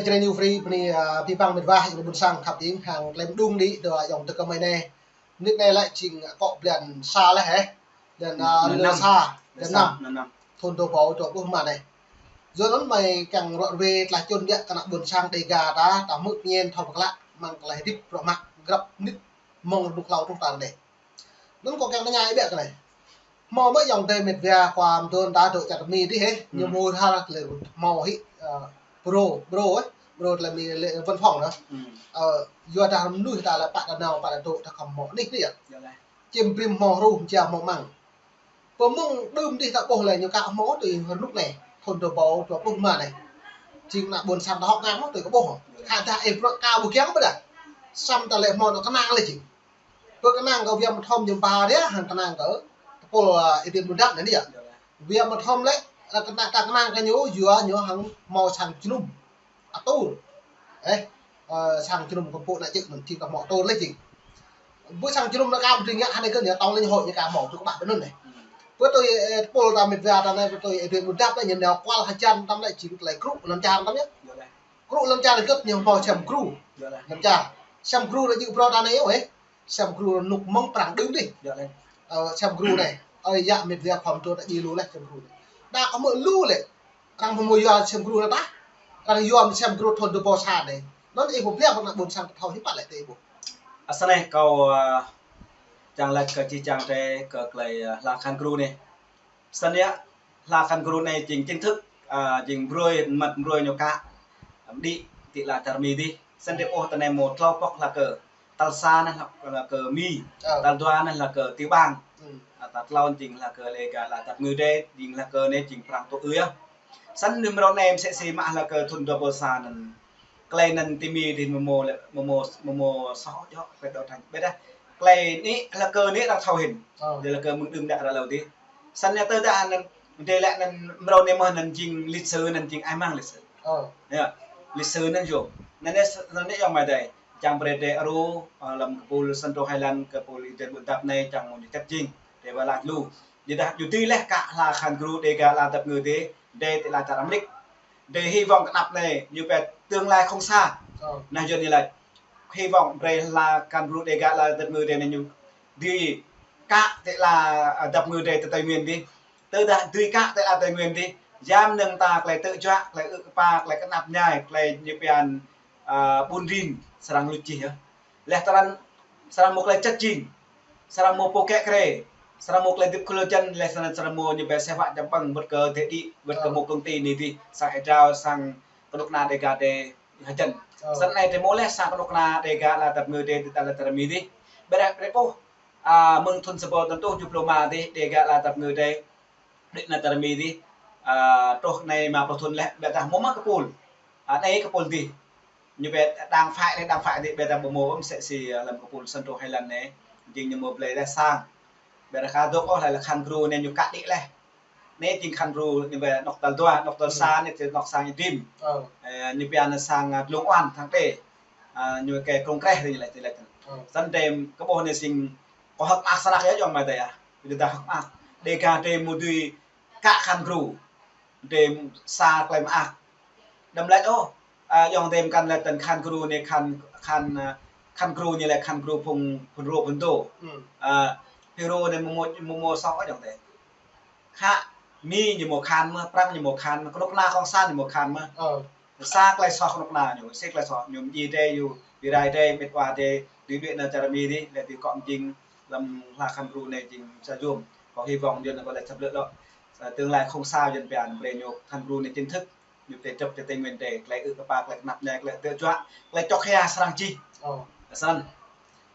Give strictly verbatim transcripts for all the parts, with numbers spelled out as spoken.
Brei ñu free bơni, a, abih bang mĕt wa, ayŏng adơi ƀôn sang khăp hing, hăng tơlơi mơđung đĭ, dua ayŏng tơ kơ mơi anai. Mơnit anai lĕ jing akŏ blan sa laih, hĕ. Blan, a, blan năm. Sa, blan năm. Blan năm. Thun dua rơbâo dua pluh rơma anai. Yua anŭn mơi kiăng ruai ruai tơlơi čun biă kơ ană ƀôn sang Dêga ta, ta hmư̆ pơñen thâo pơklă, mơ̆ng tơlơi hơdip bruă mă, grăp mơnit mơ̆ng rơnŭk hlâo truh tơdang anai. Anŭn kâo kiăng tơña ih biă kơ anai. Hmâo mơ̆ ayŏng adơi mĕt wa khua mơdôn ta dŏ čar Mi dih, hĕ. Ñu hmâo hal kơ lĕ hmâo hĭ, ơ, bro, bro, ơ, bro tơlơi Mi lĕ văn phòng anŭn. Ơ, yua dah mơnuih ta lĕ pă ta nao, pă ta dŏ, ta khŏm hmâo anih dih yơh. Čim brĭm hmâo hruh, mơčia hmâo măng. Pơmơ̆ng đưm dih ta ƀuh lĕ ñu ka hmâo tui rơnŭk anai, thun dua rơbâo dua pluh rơma anai. Jing ană ƀôn sang ta hơ̆k mơak hmâo tui kơ ƀuh. Khă dah ih bruă ka ƀu kiăng ƀơdah. Samơ̆ ta lĕ hmâo anŏ kơnang lĕ jing. Pơ kơnang kơ Wia Mơthom ñu ba ria, hăng kơnang kơ tơpul, a, Ih Duen Ƀun Dap anai yơh. Wia Mơthom lĕ, a, kơnang, ta kơnang kơ ñu, yua ñu hăng hmâo sang jơnum. Atur. Ơ, ơ, sang jơnum kơ pô ană čư̆ anŭn jing kơ hmâo atur lĕ jing. Ƀu sang jơnum anŭn ka ƀu dring ngă hơnai kơ ñu tong lĕ ñu hŏ ñu ka hmâo tui kơ ƀah ƀơi anŭn anai. Pơ tui, ơ, tơpul ta mĕt wa ta anai, pơ tui Ih Duen Ƀun Dap anai ñu nao kual hơjan tam lĕ jing tơlơi krŭ lŏn čar tam yơh. Krŭ lŏn čar gơ̆t ñu hmâo sem gru. Lŏn čar. Sem gru lĕ jing bro ta anai yơh, ơ. Sem gru rơnŭk mơ̆ng prăng đưm dih. Ơ, sem gru anai. Ơi yă mĕt wa khua mơdôn ta djai lu laih sem gru anai. Đa kơ hmư̆ lu lĕ. Arăng hmâo yua sem gru anŭn ta. Arăng yua sem gru thun dua rơbâo sa anai. Anŭn ih pơblang kơ ană ƀôn sang ta thâo hiư̆m pă lĕ tơ ih ƀuh. Ơ, sơnai kâo, ơ, čang laĭ kơ čih čang tơ kơ tơlơi, ơ, hla khăn gru anai. Sơnai hla khăn gru anai jing chính thức, ơ, jing brơi, mơ̆t brơi ñu ka, ơ, đĭ, ti ala čar Mi dih. Sơnai ôh tơ anai hmâo tlâo pŏk hla kơ. Tal sa anai hla, hla kơ Mi. Tal dua anai hla kơ Ti Bang. Ơ, tal tlâo jing hla kơ Dêga ala dap ngui dih, jing hla kơ anai jing prăng tŭ ư yơh. Sơnai mrâo anai mơsĕ si mă hla kơ thun dua rơbâo sa anŭn. Tơlơi anŭn ti Mi dih mơ̆ hmâo lĕ, mơ̆ hmâo, mơ̆ hmâo soh yơh, pĕt dŏ tanh. Ƀơdah. Tơlơi anai, hla kơ anai arăng thâo hĭn. Ơ. Dih hla kơ mơ̆ng đưm đă ră hlâo dih. Sơnai tơ dah anŭn, dih lĕ anŭn mrâo anai mơ̆ anŭn jing lịch sử anŭn jing ai mang lịch sử. Ơ. Yơh, lịch sử anŭn yơh. Anŭn anai, anŭn anai ayŏng amai adơi. Čang brơi dêh aru, ơ, lăm kơpul Central Highland, kơpul Ih Duen Ƀun Dap anai čang mơ̆ ñu čăt jing. Dêh ƀa laĭ lu. Dih dah, ñu dưi laih ka hla khăn gru Dêga ala dap ngui dih, dêh ti ala čar Amêrik. Dêh hy vọng kơ anăp anai, ñu pĕ tương lai không xa. Ơ. Anai yơh ñu laĭ. Hy vọng brơi hla khăn gru Dêga ala dap ngui dih anai ñu dưi ka ti ala, ơ, dap ngui dih tơ Tây Nguyên dih. Tơdah dưi ka ti ala Tây Nguyên dih. Yam nơ̆ng ta tơlơi tơjuă, tơlơi ư̆ kơpa, tơlơi kơnap ñai, tơlơi ñu pơhiăp, ơ, ƀun rin, srăng luč čih yơh. Laih tơdang srăng hmâo tơlơi čăt jing, srăng hmâo pô kĕ krê, srăng hmâo tơlơi hơdip khul jăn, laih srăng, srăng hmâo ñu pĕ sewa jăm ƀơ̆ng, wơ̆t kơ dêh đĭ, wơ̆t kơ hmâo công ty anai dih, sang ê drao, sang kơnuk kơna Dêga dêh hơjăn. Sơnai dêh hmâo laih sang kơnuk kơna Dêga ala dap ngui dêh, ti ala čar Mi dih. Ƀơdah, ƀơdah ƀuh, a, mơ̆ng thun sa rơbâo tơjuh pluh rơma dih, Dêga ala dap ngui dêh, đĭ nao čar Mi dih, a, truh anai rơma pluh thun laih, ƀơdah hmâo mă kơpul. A, anai kơpul dih. Ñu pĕ đang phải anai, đang phải dih, ƀơdah ƀu hmâo mơsĕ si, a, lăm kơpul Central Highland anai. Jing ñu hmâo blơi laih sang. Ƀơdah ka dŏ ôh laih, laih khăn gru anai ñu ka đĭ laih. Anai jing khăn gru ñu pĕ anŏ tal dua, anŏ tal sa anai jing anŏ sang Ih Drim. Ơ. Ơ, ñu pơhiăp anai sang, a, Dlông Oan, Thăng Tê. A, ñu kơ Krông Kreh dih ñu laĭ, ñu laĭ. Ơ. Sơnai dêh kơ ƀuh anai jing kơ hơ̆k mơak srăng yơh ayŏng amai adơi ah. Ƀơdah hơ̆k mơak. Dêga dêh hmâo dưi ka khăn gru. Dêh sa tơlơi mơak. Đăm laĭ ôh, a, ayŏng dêh mơkăn laĭ tơ̆n khăn gru anai khăn, khăn, a, khăn gru anai lĕ khăn gru phung, phun rô phun dô. Ơ. A, phun rô anai mơ̆ hmâo, mơ̆ hmâo soh ayŏng dêh. Khă Mi ñu hmâo khăn mơ̆, Prăng ñu hmâo khăn mơ̆, kơnuk kơna cộng sản ñu hmâo khăn mơ̆. Ơ. Sa tơlơi soh kơnuk kơna ñu, sa tơlơi soh ñu, mơ̆ng dêh yơh, ƀing rai dêh, mĕt wa dêh, dưi đuaĭ nao čar Mi dih, lĕ dưi akŏ jing lăm hla khăn gru anai jing sa jum. Kâo hy vọng yơh anai kâo laĭ săp lĕ lŏ. Sa tương lai không xa yơh pơhiăp brơi ñu khăn gru anai chính thức. Ñu pĕ čŏk čơtĕng nguyên dêh, tơlơi ư̆ kơpa, tơlơi kơnap ñai, tơlơi tơjuă, tơlơi čŏk hia srăng čih. Ơ. Srăng.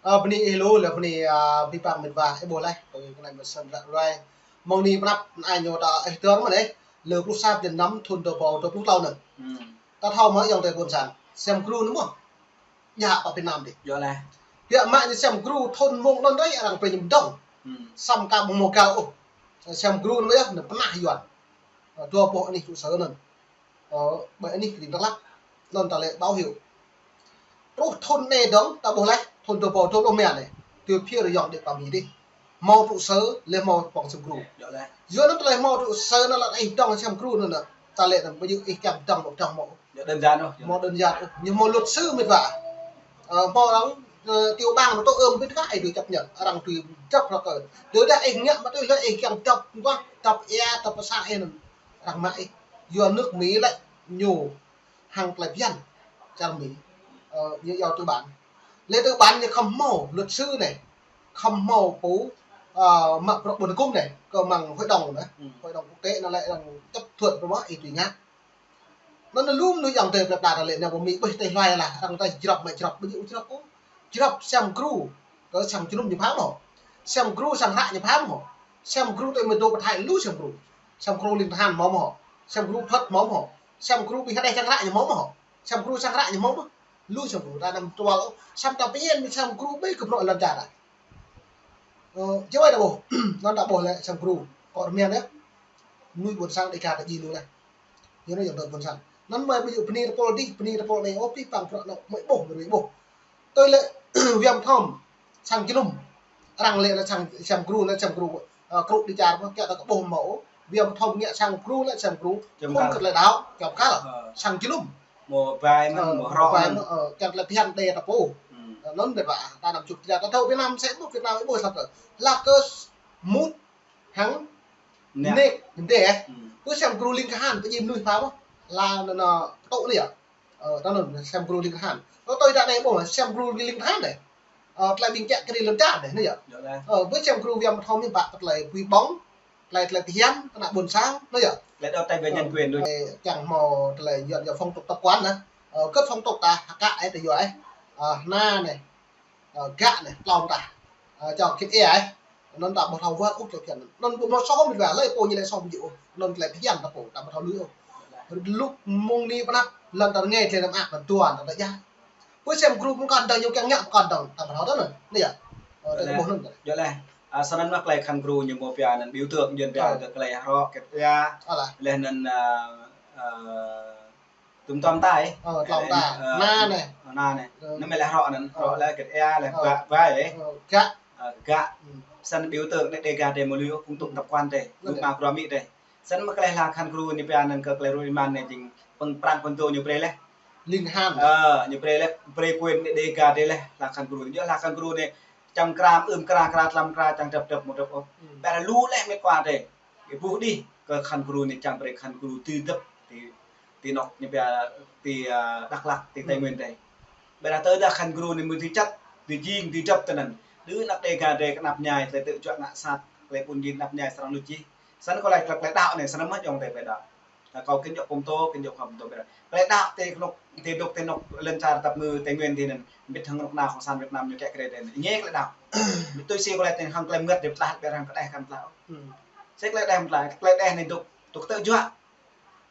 Ơ, bơni ih lu, lĕ bơni, a, abih bang mĕt wa, ih ƀuh laih, kơ anai mơ̆ sơnai ră ruai. Mơ̆ng anai pơ anăp, anai ñu ta ih tơr mơ̆n dêh. Lơ pluh sa blan năm thun dua rơbâo dua pluh klâo anŭn. Ơ. Ta thâo mơ̆ ayŏng adơi ƀôn sang. Sem gru anŭn mơ̆. Djă pơ Việt Nam dih. Yơh laih. Biă mă ñu sem gru thun mơ̆ng anŭn dih arăng brơi ñu mơdơ̆ng. Ơ. Samơ̆ ka ƀu hmâo găl ôh. Sem gru anŭn yơh, anŭn pơnah Yuan. Ơ, dua boh anih trụ sở anŭn. Ơ, ƀơi anih kơring Dak Lak. Anŭn ta lĕ báo hiệu. Truh thun anai dơ̆ng, ta ƀuh laih, thun dua rơbâo dua pluh rơma anai. Tui phiơr ayŏng adơi pơ Mi dih. Hmâo trụ sở, lĕ hmâo pŏng sem gru. Yơh laih. Yua anŭn tơlơi hmâo trụ sở anŭn lĕ ih dơ̆ng sem gru anŭn. Ta lĕ anŭn, ƀu djơ̆ ih kiăng dơ̆ng ƀu dơ̆ng hmâo. Ñu đơn giản thôi. Hmâo đơn giản, ñu hmâo luật sư mĭt wa. Ơ, hmâo arăng, ơ, tiểu bang tơ ưm ƀing ta ih dưi chấp nhận, arăng dưi chấp nhận kơ. Tơdah ih ngă mă tui lĕ ih kiăng chấp wah, chấp ia, chấp sa ih anŭn. Arăng mă ih. Yua nước Mỹ lĕ ñu hăng tơlơi phiăn čar Mi. Ơ, ñu yua tư bản. Lĕ tư bản ñu khŏm hmâo luật sư anai, khŏm hmâo pô, ơ, mă bruă ƀôn hơkŭm anai, kơ mơ̆ng hội đồng anai. Hội đồng quốc tế anŭn lĕ arăng chấp thuận pơmă ih tui ngă. Anŭn lĕ lŏm anŭn yơh tơlơi plơi pla ta lĕ anai pơ Mi ƀuh tơlơi hlơi lah, arăng ta jrŏp mă jrŏp, ƀu djơ̆ jrŏp ôh. Jrŏp sem gru, kơ sang jơnum ñu pham hŏ. Sem gru sang hră ñu pham hŏ. Sem gru tơlơi mơdô pơthai lu sem gru. Sem gru ling tơhan hmâo hŏ. Sem gru phật hmâo hŏ. Sem gru ƀing hơđeh sang hră ñu hmâo hŏ. Sem gru sang hră ñu hmâo hŏ. Lu sem gru ta anăm tual ôh. Sem ta pơñen sem gru ƀing kơ bruă lŏn čar ta. Ơ, jơ wai ta ƀuh. Anŭn ta ƀuh lĕ sem gru. Kơ rơmian yơh. Mơnuih ƀôn sang Dêga ta jing lu lĕ. Yua anŭn yơh tơ ƀôn sang. Anŭn mơi ƀu djơ̆ bơni tơpul dih, bơni tơpul anai ôh, pih păng bruă anŭn mơi ƀuh, mơi ƀuh. Tui lĕ Wiam Thom, sang jơnum. Arăng lĕ anŭn sang, sem gru, anŭn sem gru, ơ, krŭ đi čar ƀuh, kiăng ta kơ ƀuh hmâo ôh. Wiam Thom ngă sang gru, anŭn sem gru. Jơ̆m khŏm kăl. Kơ tơlơi đaŏ, kiăng kăl. Ơ. Sang jơnum. Hmâo bai mơ̆n, ơ, hmâo hrŏ ƀai mơ̆n. Mơ̆n, ơ, kiăng tơlơi phiăn đe ta pô. Ơ, anŭn ƀiă ƀă, ta anăm čŭt, ta thâo Việt Nam sem ƀuh, Việt Nam ƀuh sat. Lah kơ mŭt hăng nĕk, nĕk, nĕk, eh. Pơ sem gru ling tơhan, pơjing mơnuih pham ƀuh. Lah anŭn, anŭn, pơtŭ anai yơh. Ơ, ta anŭn sem gru ling tơhan. Ơ, tui ta anai ƀuh, sem gru ling tơhan anai. Ơ, tơlơi ƀing čĕk kri lŏn čar anai, anai yơh. Ơ, pơ sem gru Wiam Thom anai ƀă tơlơi pui ƀong, tơlơi, tơlơi phiăn, tơnă ƀôn sang, anai yơh. Lĕ đôč tơlơi nhân quyền đôč. Ơ, kiăng hmâo tơlơi yua, yua phong tục tập quán anai. Ơ, kơ phong tục ta, hơkă ai ta yua ai. Ơ, hna anai. Ơ, gak anai, tlâo mơta. Ơ, čang kĭt ia ai. Anŭn ta ƀu thâo wơr ôh tơlơi phiăn. Anŭn ƀu hmâo soh mĭt wa, lĕ pô ñu lĕ soh mơ̆n ôh. Anŭn tơlơi phiăn ta pô, ta ƀu thâo lui ôh. Lŭk mơ̆ng anai pơ anăp, lŏn ta rơngai tơlơi anăm ak, lŏn tuan ta djă. Pơ sem gru pơkŏn dơ̆ng, ñu kiăng ngă pơkŏn dơ̆ng, ta ƀu thâo tơl anŭn. Anai yơh. Ơ, ta ƀuh anŭn. Yơh lĕ. Ơ, sơnăn mă tơlơi khăn gru ñu hmâo pia anŭn biểu tượng, ñu pia kơ tơlơi hrŏ, kĕt ia. Lĕ anŭn, ơ, ơ, Tŭm tơm ta ih. Ơ, tlâo mơta. Ơ, na anai. Ơ, na anai. Ơ. Anŭn mơ̆ lĕ hrŏ anŭn, hrŏ lĕ kĕt ia, lĕ ƀă, ƀă ih. Ơ, gak. Ơ, gak. Săn biểu tượng đe, Dêga đe mơ̆ lui ôh, phung tŭk tap kuan đe. Lŭk ma krua mi đe. Săn mă tơlơi lah khăn gru anai pia anŭn kơ tơlơi rui man anai jing pơ̆ng prang pơ̆ng tô ñu brơi lĕ. Ling tơhan. Ơ, ñu brơi lĕ, brơi quyền đe, Dêga đe lĕ, lah khăn gru. Ñu lah khăn gru anai, čăm kra, ưm kra, kra, tlam kra, čang dăp dăp, mơ̆ dăp ôh. Ƀă lu lĕ mĕt kua đe. Ih ƀuh đih, kơ khăn gru anai čang brơi khăn gru tui dăp, ti, ti anŏ ñu pia, ti, ơ, Dak Lak, ti Tây Nguyên đe. Ƀiădah tơdah khăn gru anai mơ̆ tui čăt, tui jing, tui dăp tơ anŭn. Đơ anăp Dêga đe kơnăp ñai, tơlơi tơ̆ juă ngă sat, tơlơi ƀun jing kơnăp ñai srăng luč jih. Săn kơ tơlơi, tơlơi, tơlơi đaŏ anai, săn mă yơh tơlơi đaŏ. Tơ kâo kơ djŏ pơm tô, kơ djŏ khŏm tô ƀiădah. Tơlơi đaŏ tơ kơnuk, tơ dŏ tơ anŏ lŏn čar tap ngư Tây Nguyên ti anŭn, mĭt hăng kơnuk kơna Cộng sản Việt Nam ñu kĕ kre đe anŭn. Ñu tơlơi đaŏ. Mĭt tui si kơ tơlơi tơ̆ng hăng tơlơi mơngăt đe pơtlaih, ƀiădah hăng kơđeh kăn pơtlaih. Sĕk tơlơi đeh mơ̆ tơlơi, tơlơi đeh anai dŏ, dŏ tơ̆ juă,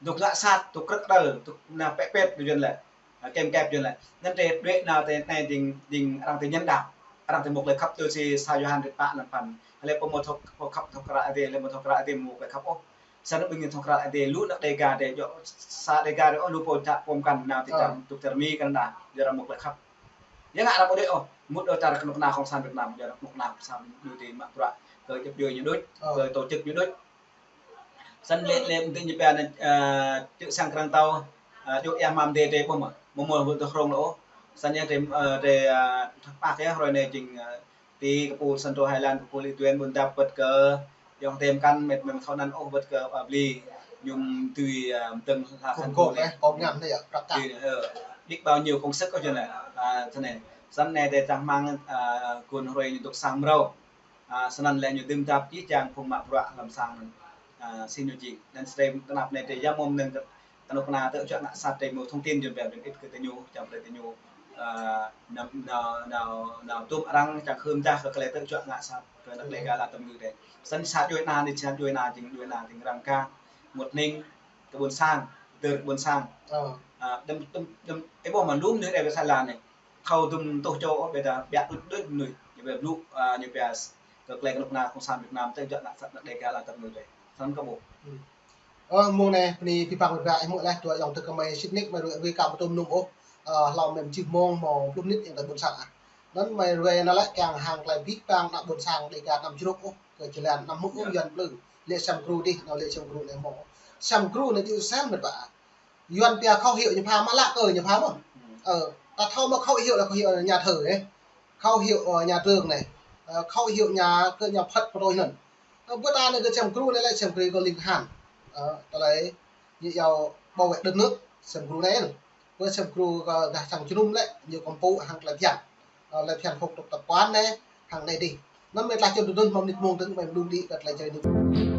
dŏ ngă sat, dŏ krư̆ kơdăl, dŏ anai pĕ pĕt dŏ jăn lĕ. Ơ, kem kep jăn lĕ. Anŭn đe đuaĭ nao tơ anai jing, jing arăng tơ ñen đaŏ. Arăng tơ mŭk lĕ khăp tui si sa Yôhan rit pă anŭn păn. Lĕ pô mơ̆ thâo, pô khăp thâo kră Ơi Adai, lĕ mơ̆ thâo kră Ơi Adai mŭk lĕ khăp ôh. Săn ƀing ñu thâo kră Ơi Adai, lu anăp Dêga đe, djŏ sa Dêga đe ôh, lu pô čă pôm kăn nao ti čar, tŭk čar Mi kăn đa, djŏ arăng mŭk lĕ khăp. Yua ngă arăng ƀu đuaĭ ôh, mŭt dŏ čar kơnuk kơna Cộng sản Việt Nam, djŏ arăng kơnuk kơna Cộng sản đu ti mă bruă, kơ djŏp djuai ñu đôč, kơ tổ chức ñu đôč. Săn lĕ, lĕ mơ̆ng tơ ñu pia anai, ơ, čư̆ sang krang tâo, ơ, djŏ ia mam đe đe ƀuh mơ̆, mơ̆ mơ̆ ƀu tơ hrŏng lĕ ôh. Săn ia đe, ơ, đe, ơ, thak pak ia hrơi anai jing, ơ, ti kơ pul Central Highland, kơ pul Ituan, Ƀuôn Dap, wơ̆t kơ yŏng tem kăn mĕt mĕm thâo anăn ôh, wơ̆t kơ, ơ, Bli, ñu tui, ơ, mơdơ̆ng lah khăn gru anai. Kông ngăn anai yơh, prăk kăk. Ơ, biết bao nhiêu công sức ôh jăn anai. Ơ, tơ anai. Săn anai đe čang rơmang, ơ, gun hrơi ñu dŏ sang mrâo. Ơ, sơnăn lĕ ñu dưm dăp jih jang phung mă bruă lăm sang anŭn. Ơ, sĭt ñu jing. Anŭn sơdai tơnap anai đe yua mơ̆ng anŭn kơ kơnuk kơna tơ̆ juă ngă sat đe mơ̆ thông tin jun pia, jun it kơ tơ ñu, čăm brơi tơ ñu, ơ, nao, nao, nao, nao tŭm arăng čang hưm dah kơ tơlơi tơ̆ juă ngă sat kơ anăp Dêga lah tơm ngư đe. Săn sa djuai ană anai, sa djuai ană jing, djuai ană jing răng kơ mŭt ning kơ ƀôn sang, dơr kơ ƀôn sang. Ơ, đăm, đăm, đăm, ih ƀuh mơ̆ lŏm anai đe ƀe sa lan anai. Khâu tŭm tuh čô ôh, ƀiădah ƀiă đôč đôč mơnuih. Ñu ƀe blŭ, ơ, ñu pia kơ tơlơi kơnuk kơna Cộng sản Việt Nam tơ̆ juă ngă sat anăp Dêga lah tơm ngư đe. Săn kơ ƀuh. Ơ, mơ̆ng anai, bơni pih păng ƀiă ƀiă ih mơ̆ lĕ, dua yŏng tơ kơ mơi sĭt nik, mơi ruai ruai kơ ƀu tŭm nŭng ôh. Ơ, hlâo mơi mơjih mơ̆ng, mơ̆ng pluh mơnit yŏng tơ ƀôn sang ah. Anŭn mơi ruai anŭn lĕ kiăng hăng tơlơi pih păng anăp ƀôn sang Dêga anăm jrŏk ôh, kơ jơlan anăm hmư̆ ôh Yuan plư. Lĕ sem gru dih, anŭn lĕ sem gru anai mơ̆. Sem gru anai djơ̆ sem mĕt wa. Yuan pia khẩu hiệu ñu pha mă lạ kơ ñu pha mơ̆n. Ơ, ta thâo mă khẩu hiệu là khẩu hiệu nhà thờ ấy. Khẩu hiệu, ờ, nhà trường này. Ờ, khẩu hiệu nhà, kơ nhà Phật của tôi năn. Ơ, bơ ta anai kơ sem gru anai lĕ sem gru kơ ling han. Ơ, tơlơi ñu yua bảo vệ đất nước, sem gru anai. Bơ sem gru kơ dah sang jơnum lĕ, ñu kơmpŭ hăng tơlơi phiăn. Ơ, tơlơi phiăn phong tục tập quán anai, hăng anai dih. Anŭn mơ̆ tơlơi čun tơdun mơ̆ng mơnit mông tơ̆ng mơ̆ng đung đĭ kơ tơlơi jai anai.